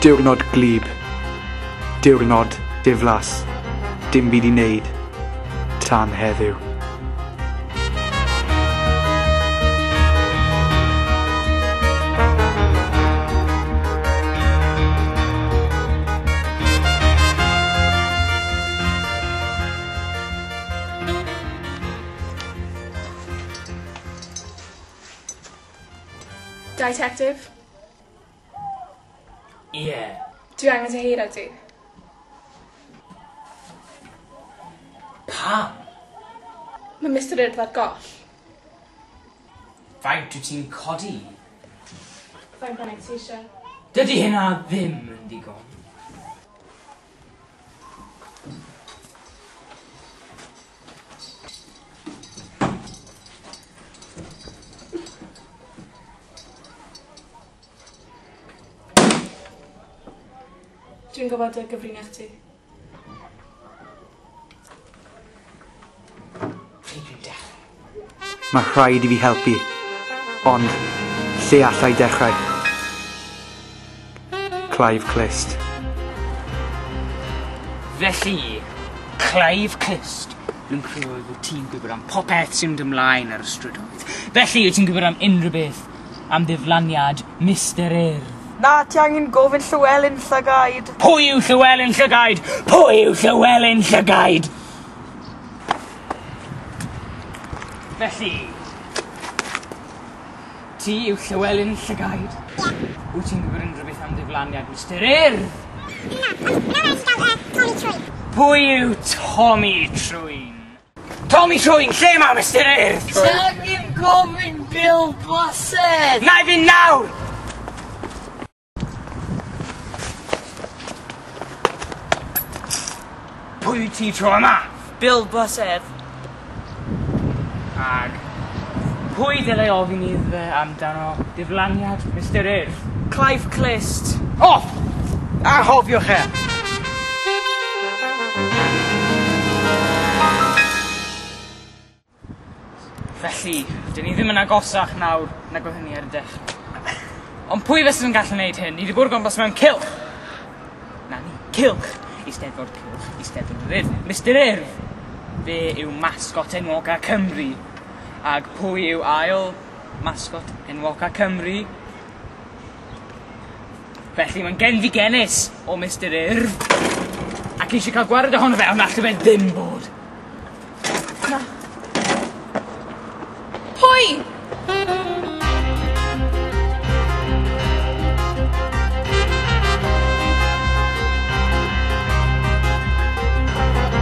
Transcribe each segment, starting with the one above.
Diwrnod glib. Diwrnod diflas. Dim byd i wneud. Tan heddiw. Detective? Ie. Yeah. Dwi angen dy heiro di. Pam? Mae Mr Urdd ar goll. Faint wyt ti'n codi? Faint bynnag ti eisiau. Dydy hynna ddim yn digon. Dwi'n gwybod y gyfrinach ti. Pryd dwi'n dechrau? Mae rhaid i fi helpu, ond lle allai dechrau? Clive Clust. Felly, Clive Clust, dwi'n credu fod ti'n gwybod am popeth sy'n mynd ymlaen ar y strydoedd. Felly, wyt ti'n gwybod am unrhyw beth am ddiflaniad Mr Urdd? Na, ti angen gofyn Llywelyn Llygaid. Pwy yw Llywelyn Llygaid? Pwy yw Llywelyn Llygaid? Felly, ti yw Llywelyn Llygaid? Wyt ti'n gwybod unrhyw beth am ddiflaniad Mr Urdd? Pwy yw Tommy Trwyn? Tommy Trwyn, lle mae Mr Urdd? Ti angen gofyn Bill Blasedd! Na i fynd nawr! Pwy wyt ti tro yma? Bill Blasedd. Ag pwy ddylai ofyn iddo fe amdano diflaniad Mr Urdd? Clive Clust. Off! Anghofiwch e! Felly, dyn ni ddim yn agosach nawr nag oedd hynny ar y dechrau. Ond pwy fysa yn gallu gwneud hyn? Ni wedi bod o gwmpas mewn cylch! Na ni, cylch! Eisteddfod cylch, Eisteddfod yr Urdd. Mr Urdd! Fe yw mascot enwoca Cymru. Ag pwy yw ail mascot enwoca Cymru? Felly mae'n genfigennus o Mr Urdd. Ac eisiau cael gwared ohono fe, ond allai fe ddim bod. Na. Pwy?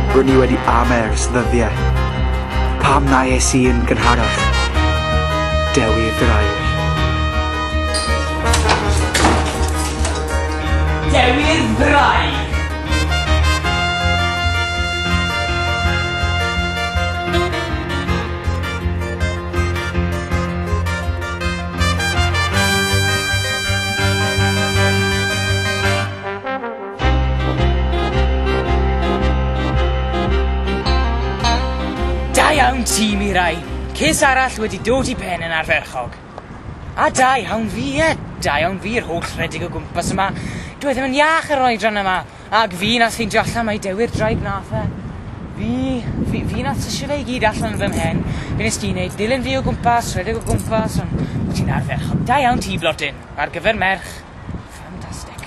Rwy'n i wedi am ers ddyddiau. Pam na es i yn gynharach? Dewi y Ddraig. Dewi'r Ddraig! Da iawn ti, Mirai. Ces arall wedi dod i ben yn arferchog. A da iawn fi, ie. Da iawn fi, yr holl rhedeg o gwmpas yma. Dwi e ddim yn iach yr oedran yma. Ag fi nath ffeindio allan mai Dewi'r Draig nath e. Fi nath sysio fe i gyd allan yn fy mhen. Be nes ti wneud? Dilyn fi o gwmpas, rhedeg o gwmpas, ond wyt ti'n arferchog. Da iawn ti, blodyn. Ar gyfer merch. Fantastic.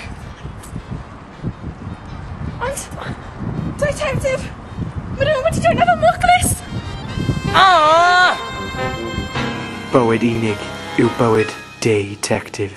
Ond, detective, mae rhywun wedi dod efo mwclis! Ah! Bywyd unig yw bywyd detective.